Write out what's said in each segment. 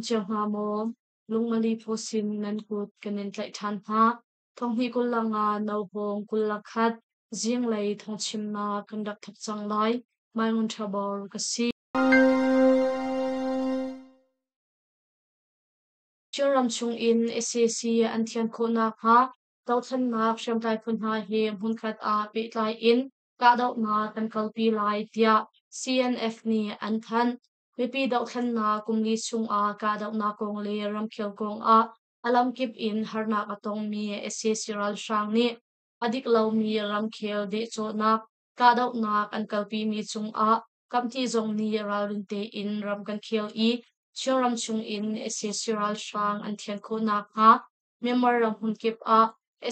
Cio hna maw, lungmali phaw sin nan kut kan in tlaih ṭhan hna. Thonghnih 25 Nohawng 21 zinglei thawngchimnak kan rak thawk cang lai. Mai Ngun Ṭha Bor ka si. Chinram chungin sac an thian khawh nakhnga dothlennak hriamtlai phu hna he hmunkhat ah pehtlai in kahdohnak kan kalpi lai tiah CNF nih an thanh. Mipi dohthlennak kumli chungah kahdohnak kong le ramkhel kong ah a lamkip in harnak a tongmi sac ralhrang nih a dik lomi ramkhel dehcawhnak kahdohnak an kalpimi cungah kamhnih zong nih ralrin tein ram kan khel i Chinram chungin sac ralhrang an thian khawh nakhnga Myanmar ram hmunkip ah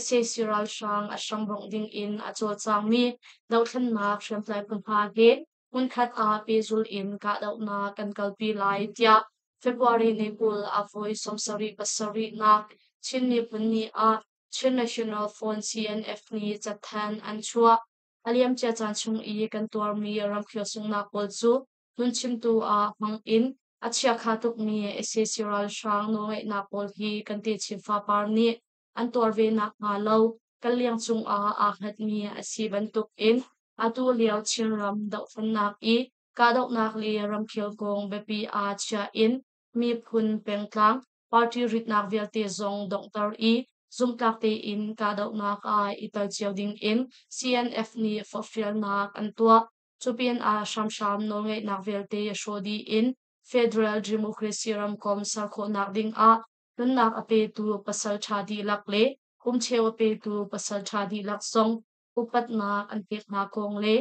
sac ralhrang a hrambongh dingin a cawlcangmi dohthlennak hriamtlai phu hna he hmunkhat ah pehzul in kahdohnak kan kalpi lai tiah February ni 20 a voi 77 nak Chin Miphun Ni ah Chin National Front CNF nih cathanh an chuah. A liamcia caan chung i kan tuarmi ramkhel sunghnak pawl cu hlunchimtu ah hmang in a chiakha tukmi sac ralhrang nawlngeihnak pawl hi kan techin fapar nih an tuar ve nakhnga lo kan liang cungah aa hngatmi a si bantukin atu lio Chinram dohthlennak i kahdohnak le ramkhel kong biapi ah chia in miphun pengtlang party ritnak vialte zong donghter i zumhtlak tein kahdohnak ah i tel cio dingin CNF nih forhfialnak an tuah. Cupin ah hramhram nawlngeihnak vialte hrawh dih in Federal Democracy ramkomh ser khawhnak dingah nunnak a petu pasalṭha dihlak le kumcheu a petu pasalṭha dihlak zong upatnak an pek hna kong le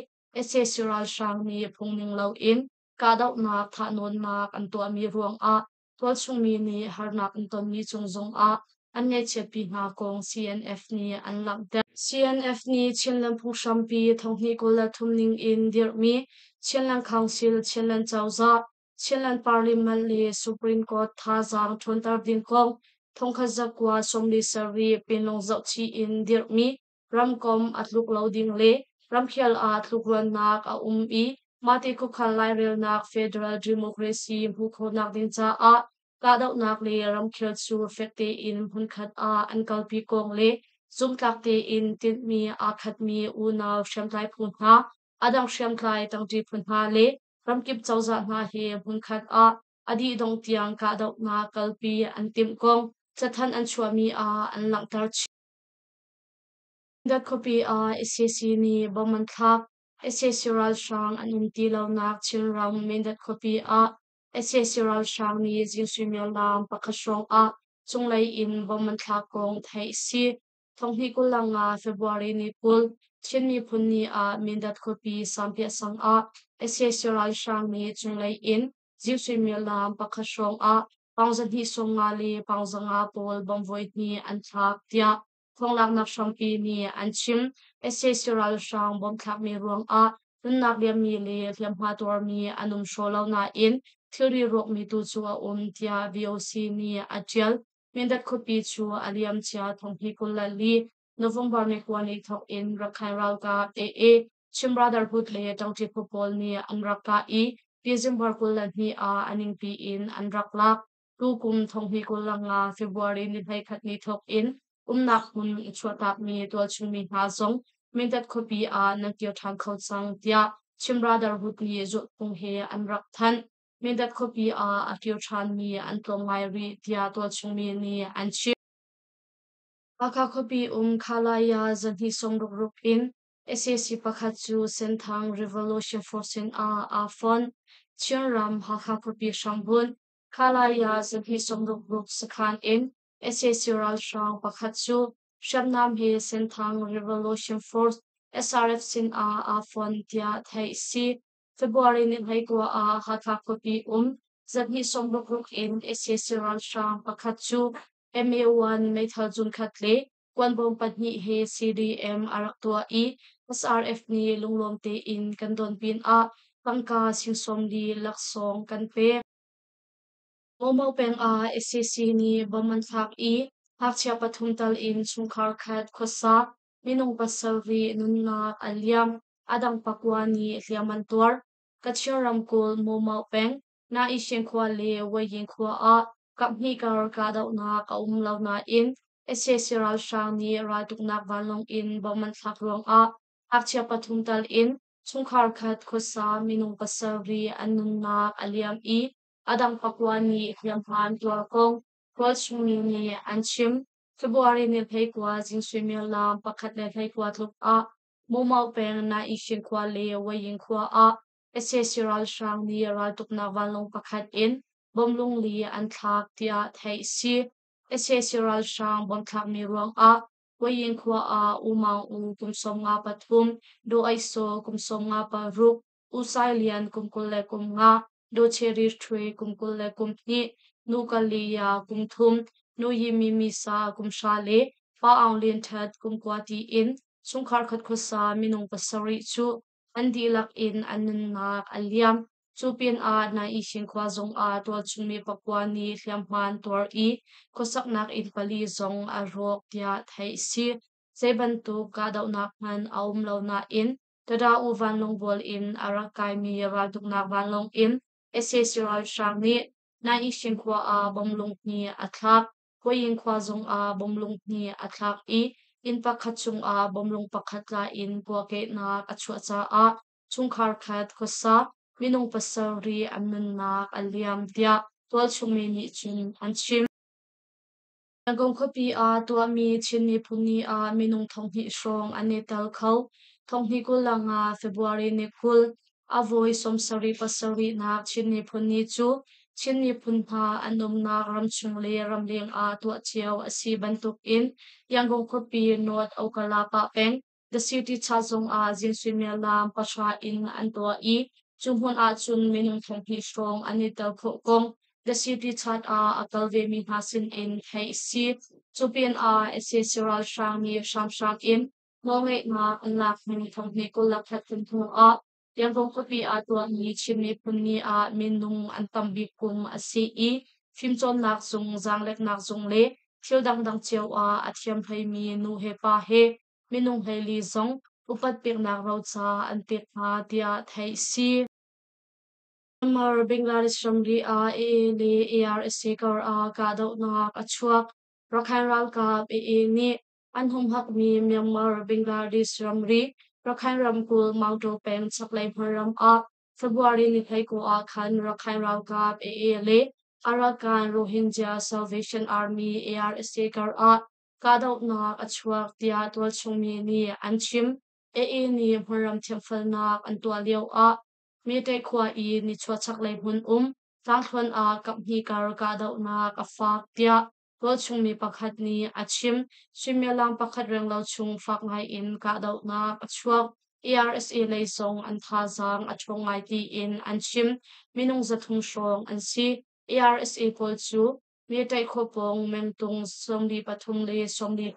sac ralhrang nih phungning loin kahdohnak thahnawnnak an tuahmi ruangah tualchungmi nih harnak an tonmi cung zongah an ngaihchiatpi hna kong CNF nih an langhter. CNF nih Chinland Phunghrampi 2023 ningin dirhmi Chinland Council, Chinland Cozah, Chinland Parliament le Supreme Court thazaang ṭhawnter ding kong 1947 pinlung zohchih in dirhmi ramkomh a tluk lo ding le ramkhel ah tlukruannak a um i mahti khuakhan lairelnak federal democracy hmuh khawhnak ding caah kahdohnak le ramkhel cu fek tein hmunkhat ah an kalpi kong le zumhtlak tein tinhmi aa khatmi unau hriamtlai phu hna, a dang hriamtlai ṭangṭi phu hna le ramkip cozah hna he hmunkhat ah a dihdongh tiang kahdohnak kalpi an timh kong cathanh an chuahmi ah an langhter chih. Mindat khuapi ah sac nih bom an thlak. Sac ralhrang an um ti lonak Chinram Mindat khuapi ah sac ralhrang nih zing suimilam pakhat hrawng ah cunglei in bom an thlak kong theih a si. 2025 February ni 20, Chin Miphun Ni ah Mindat khuapi Sampiah sang ah sac ralhrang nih cunglei in zing suimilam pakhat hrawng ah pang 250 le pang 500 pawl bom voihnih an thlak tiah thawnglaknak hrampi nih an chim. Sac ralhrang bom thlakmi ruangah nunnak liammi le hliamhma tuarmi an um hraw lo nain thilri rawkmi tu cu a um tiah VOC nih a ṭial. Mindat khuapi cu a liamcia 2024 November ni 9 ni thawk in Rakhine ralkap AA Chin Brotherhood le ṭangṭi phu pawl nih an rak kah i December 22 ah a ningpi in an rak lak. Tukum 2025 February ni 21 ni thawk in umnak hmun a chuahtakmi tualchungmi hna zong Mindat khuapi ah nan kir ṭhan kho cang tiah Chin Brotherhood nih zulhphung he an rak thanh. Mindat khuapi ah a kir ṭhanmi an tlawm ngai rih tiah tualchungmi nih an chim. Hakha khuapi um Khalaya zahnih 66 in sac pakhat cu Senthang Revolution Force sin ah aa fonh. Chinram Hakha khuapi hrambunh Khalaya zahnih 66 sakhan in sac ralhrang pakhat cu hriamnam he Senthang Revolution Force SRF sin ah aa fonh tiah theih a si. February ni 29 ah Hakha khuapi um zahnih 66 in sac ralhrang pakhat cu MA1 meithal zunkhat le kuanbawm pahnih he CDM a rak tuah i SRF nih lunglawm tein kan don pinah tangka sing 40 laksawng kan pek. Momo peng ah sac nih bom an thlak i ngakchia pathum tal in chungkhar khat khuasa minung pasarih nunnak a liam. A dang pakua nih hliam an tuar. Kachin ramkulh Momo peng Naishin khua le Wayin khua ah. Kaphnih kar kahdohnak a um lo nain sac ralhrang nih raltuknak vanlawng in bomb an thlak ruangah ngakchia pathum tal in chungkhar khat khuasa minung pasarih an nunnak a liam i a dang pakua nih hliamhma an tuar kong tualchungmi nih an chim. February ni 19 zing suimilam 1:19 tluk ah Mumau peng Naishin khua le Wayin khua ah sac ralhrang nih raltuknak vanlawng pakhat in bomb lungli an thlak tiah theih a si. Sac ralhrang bomb thlakmi ruangah Wayin khua ah U Maung U kum 53, Daw Aih Saw kum 56, U Sai Lian kum 25, Daw Cherry Htwe kum 22, Nu Ka Liya kum 3, Nu Yi Mi Mi Sa kum 10 le Pa Aung Lin Htet kum 9 tiin chungkhar khat khuasa minung pasarih cu an dihlak in an nunnak a liam. Cu pinah Naishin khua zongah tualchungmi pakua nih hliamhma an tuar i khuasaknak inn pali zong a rawk tiah theih a si. Zei bantuk kahdohnak hmanh a um lo nain Tada-U vanlawng bual in a rak kaimi raltuknak vanlawng in sac ralhrang nih Naishin khua ah bomb lunghnih a thlak. Huayin khua zongah bomb lunghnih a thlak i inn pakhat chungah bomb lung pakhat tla in puahkehnak a chuah caah chungkhar khat khuasa minung pasarih an nunnak a liam tiah tualchungmi nih cun an chim. Yangon khuapi ah tuahmi Chin Miphun Ni ah minung 2000 hrawng an i tel kho. 2025 February ni 20, a voi 77 nak Chin Miphun Ni cu Chin miphun hna an umnak ramchung le ramleng ah tuah cio a si bantukin Yangon khuapi North Okkalapa peng The City Cha zungah zing suimilam 9 in an tuah i cu hmun ahcun minung 2000 hrawng an i tel khawh kong The City Chat ah a kal vemi hna sinin theih a si. Cu pinah sac ralhrang nih hramhram in nawlngeihnak an lak hnu 2021 kum hnu ah Yangon khuapi ah tuahmi Chin Miphun Ni ah minung an tam bik kum a si i fimcawnnak zung, zaangleknak zung le thil dangdang cio ah a thiam hleimi nu he pa he minung 14 zong upat peknak roca an pek hna tiah theih a si. Myanmar Bangladesh ramri ah AA le ARSA kar ah kahdohnak a chuak. Rakhine ralkap AA nih an humhakmi Myanmar Bangladesh ramri Rakhine ramkulh Maungtaw peng chaklei hmunram ah February ni 19 ah khan Rakhine ralkap AA le Arakan Rohingya Salvation Army ARSA kar ah kahdohnak a chuak tiah tualchungmi nih an chim. AA nih hmunram thianhfelnak an tuah lioah Metai khua i nichuah chaklei hmun um tlangthluan ah kaphnih kar kahdohnak a fak tiah tualchungmi pakhat nih a chim. Suimilam pakhat renglo chung fak ngaiin kahdohnak a chuak. ARSA lei zong an thazaang a ṭhawng ngai tiin an chim. Minung 300 hrawng an si. ARSA pawl cu Metai khua pawng mengtung 43 le 45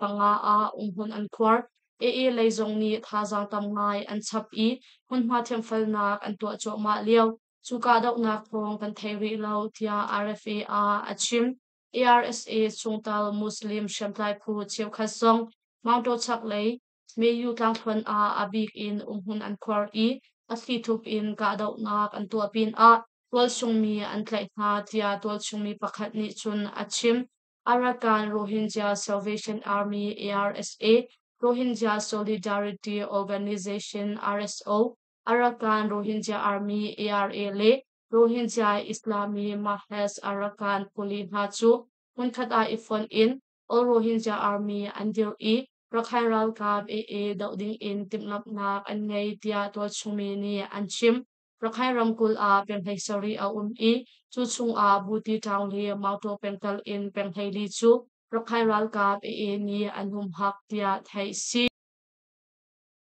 ah umhmun an khuar. AA lei zong nih thazaang tam ngai an chap i hmunhma thiamfelnak an tuah cuahmah lio. Cu kahdohnak thawng kan thei rih lo tiah RFA ah a chim. ARSA chungtel Muslim hriamtlai phu cheukhat zong Maungtaw chaklei Meyu tlangthluan ah a bik in umhmun an khuar i a thlithup in kahdohnak an tuah pinah tualchungmi an tlaih hna tiah tualchungmi pakhat nih cun a chim. Arakan Rohingya Salvation Army ARSA, Rohingya Solidarity Organization RSO, Arakan Rohingya Army ARA le Rohingya Islami Mahes Arakan puli hna cu hmunkhat ah i fonh in All Rohingya Army an dirh i Rakhine ralkap AA doh dingin timhlamhnak an ngei tiah tualchungmi nih an chim. Rakhine ramkulh ah peng 17 a um i cu chungah Buti Town le Mauṭaw pengtal in peng 14 cu Rakhine ralkap AA nih an humhak tiah theih a si.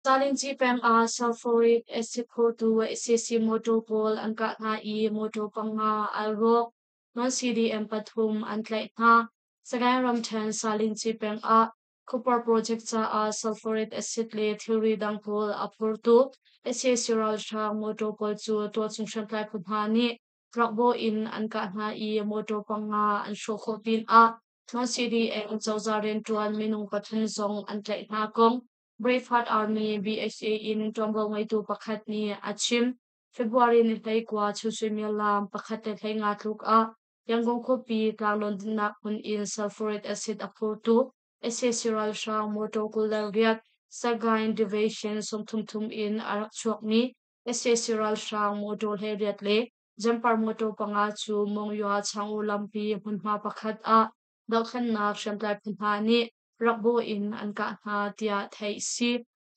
Salingci peng ah sulfuric acid phortu sac motor pawl an kah hna i motor panga ai rawk. Non-CDM pathum an tlaih hna. Sagaing ramṭhen Salingci peng ah Copper project caah sulfuric acid le thilri dang pawl a phurtu sac ralhrang motor pawl cu tualchung hriamtlai phu hna nih truck bawh in an kah hna i motor panga an hrawh khawh pinah non-CDM cozah rianṭuan minung pathum zong an tlaih hna kong Braveheart Army BHA in ṭuanvo ngeitu pakhat nih a chim. February ni 19 chun suimilam 1:50 tluk ah Yangon khuapi tlanglawn dinnak hmun in sulfuric acid a phurtu sac ralhrang motor 28 Sagaing Division 33 in a rak chuakmi sac ralhrang motor 18 le Jumper motor panga cu Monywa Changu lampi hmunhma pakhat ah dohthlennak hriamtlai phu hna nih rakbawh in an kah hna tiah theih a si.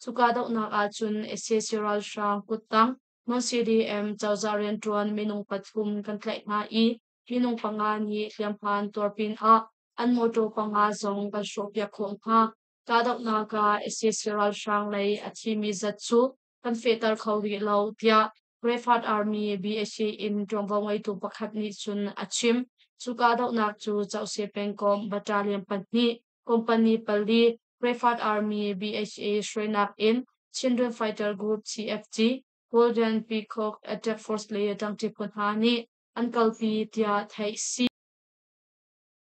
Cu kahdohnak ahcun sac ralhrang kuttang Non-CDM cozah rianṭuan minung pathum kan tlaih hna i minung panga nih hliamhma an tuar pinah an mawṭaw panga zong kan hrawhpiak khawh hna. Kahdohnak ah sac ralhrang lei a thimi zat cu kan fehter kho rih lo, tiah Greyfart Army BSA in ṭuanvo ngeitu pakhat nih cun a chim. Cu kahdohnak cu Cohse pengkomh battalion pahnih, company pali, Greyfart Army BHA hruainak in Chindwin Fighter Group CFG, Golden Peacock Attack Force le ṭangṭi phu hna nih an kalpi tiah theih a si.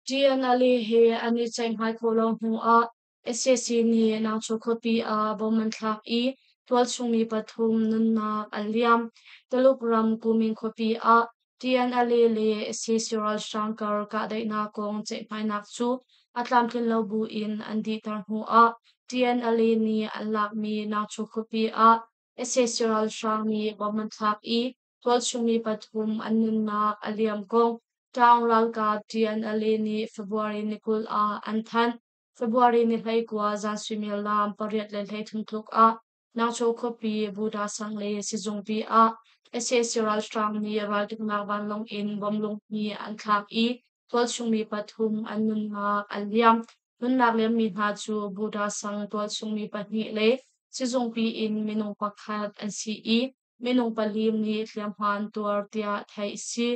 TNLA he an i ceihmai khawh lo hnuah sac nih Nangchu khuapi ah bom an thlak i tualchung mi pathum nunnak an liam. Tuluk ram Kunming khuapi ah TNLA le sac ralhrang kar kahdaihnak kong ceihmainak cu a tlamtlin lo buin an dihter hnuah TNLA nih an lakmi Nangchu khuapi ah sac ralhrang nih bom an thlak i tualchung mi pathum an nunnak a liam kong Taung ralkap TNLA nih February ni 20 ah an thanh. February ni 19 zan suimilam 8:33 tluk ah Nangcho khuapi Buddha sang le sizungpi ah sac ralhrang nih raltuknak vanlawng in bom lungpi an thlak i tualchung mi pathum an nunnak an liam. Nunnak liammi hna cu Buddha sang tualchung mi pahnih le sizungpi in minung pakhat an si i minung pali nih hliamhma an tuar tiah theih a si.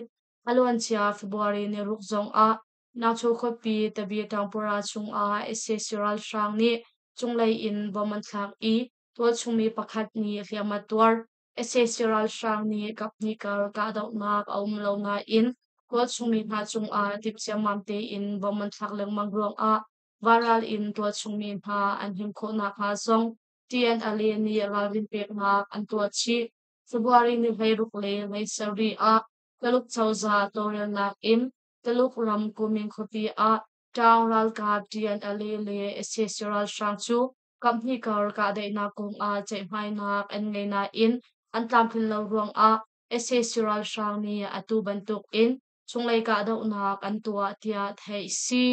A luancia February ni ruk zong ah Nangcho khuapi Tabi Tangpura chungah sac ralhrang nih cunglei in bom an thlak i tualchung mi pakhat nih hliam a tuar. Sac ralhrang nih kaphnih kar kahdohnak a um lo nain tualchung mi hna cungah timhciammam tein bom an thlak lengmang ruangah varal in tualchung mi hna an him khawh nakhnga zong TNLA nih ralrin peknak an tuah chih. February ni 16 le 17 ah Taluk cozah tawlrelnak in Taluk ram Kunming khuapi ah Taung ralkap TNLA le sac ralhrang cu kaphnih kar kahdaihnak kongah ceihmainak an ngei nain an tlamtlin lo ruangah sac ralhrang nih atu bantukin chunglei kahdohnak an tuah tiah theih a si.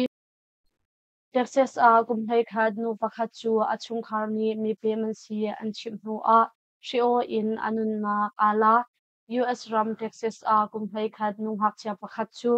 Texas ah kum 11 nu pakhat cu a chungkhar nih mipem an si an chimh hnuah hri-aw in a nunnak aa la. US ram Texas ah kum 11 nu ngakchia pakhat cu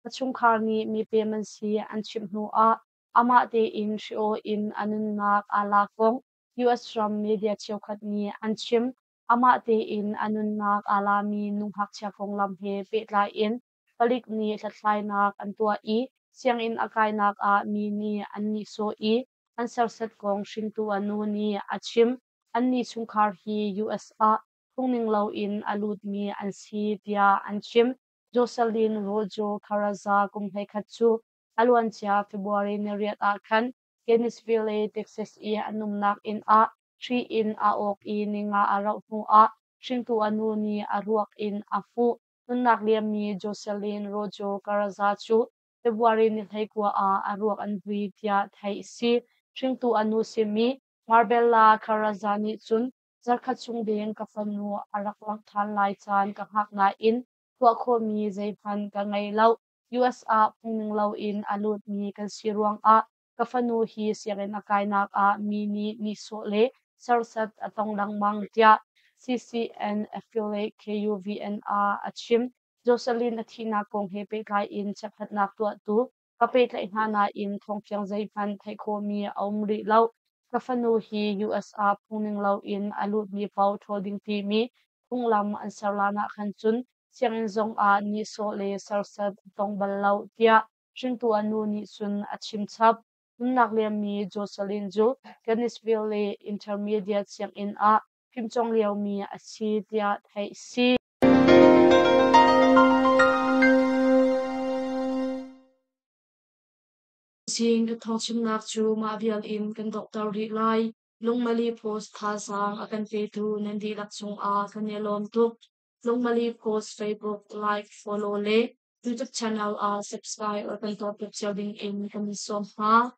a chungkhar nih mipem an si an chimh hnuah amah tein hri-aw in a nunnak aa lak kong US ram media cheukhat nih an chim. Amah tein a nunnak aa lami nu ngakchia konglam he pehtlai in palik nih hlathlainak an tuah i sianginn a kainak ah mi nih an nihsawh i an sersiat kong hringtu a nu nih a chim. Annih chungkhar hi US ah phungning loin a lutmi an si tiah an chim. Jocelyn Rojo Carraza kum 11 cu a luancia February ni riat ah khan Gainesville, Texas i an umnak inn ah hri in aa awk i ninga a rauh hnuah hringtu a nu nih a ruak in a hmuh. Nunnak liammi Jocelyn Rojo Carraza cu February ni 19 ah a ruak an vui tiah theih a si. Hringtu a nu simi Marbella Carraza nih cun zarkhat chung deng ka fanu a rak langh ṭhan lai caan ka hngak nain tuah khawhmi zeihmanh ka ngei lo. US ah phungning loin a lutmi kan si ruangah ka fanu hi sianginn a kainak ah mi nih nihsawh le serhsat a tong lengmang tiah CCN affiliate KUVN ah a chim. Jocelyn a thihnak kong he pehtlai in chekhlatnak tuahtu ka pehtlaih hna nain thawngfiang zeihmanh theih khawhmi a um rih lo. Ka fanu hi US ah phungning loin a lutmi paoh ṭhawl ding timi phunglam an ser lan ah khan cun sianginn zongah nihsawh le serhsat a tong bal lo tiah hringtu a nu nih cun a chim chap. Nunnak liammi Jocelyn cu Gainesville Intermediate sianginn ah fimcawng liomi a si tiah theih a si. Zing ka thawngchimnak cu mah vial in kan donghter rih lai. Lungmali Post thazaang a kan petu nan dihlak cungah kan i lawm tuk. Lungmali Post Facebook like, follow le YouTube channel ah subscribe or kan tuah piak cio ding in kan in sawm hna.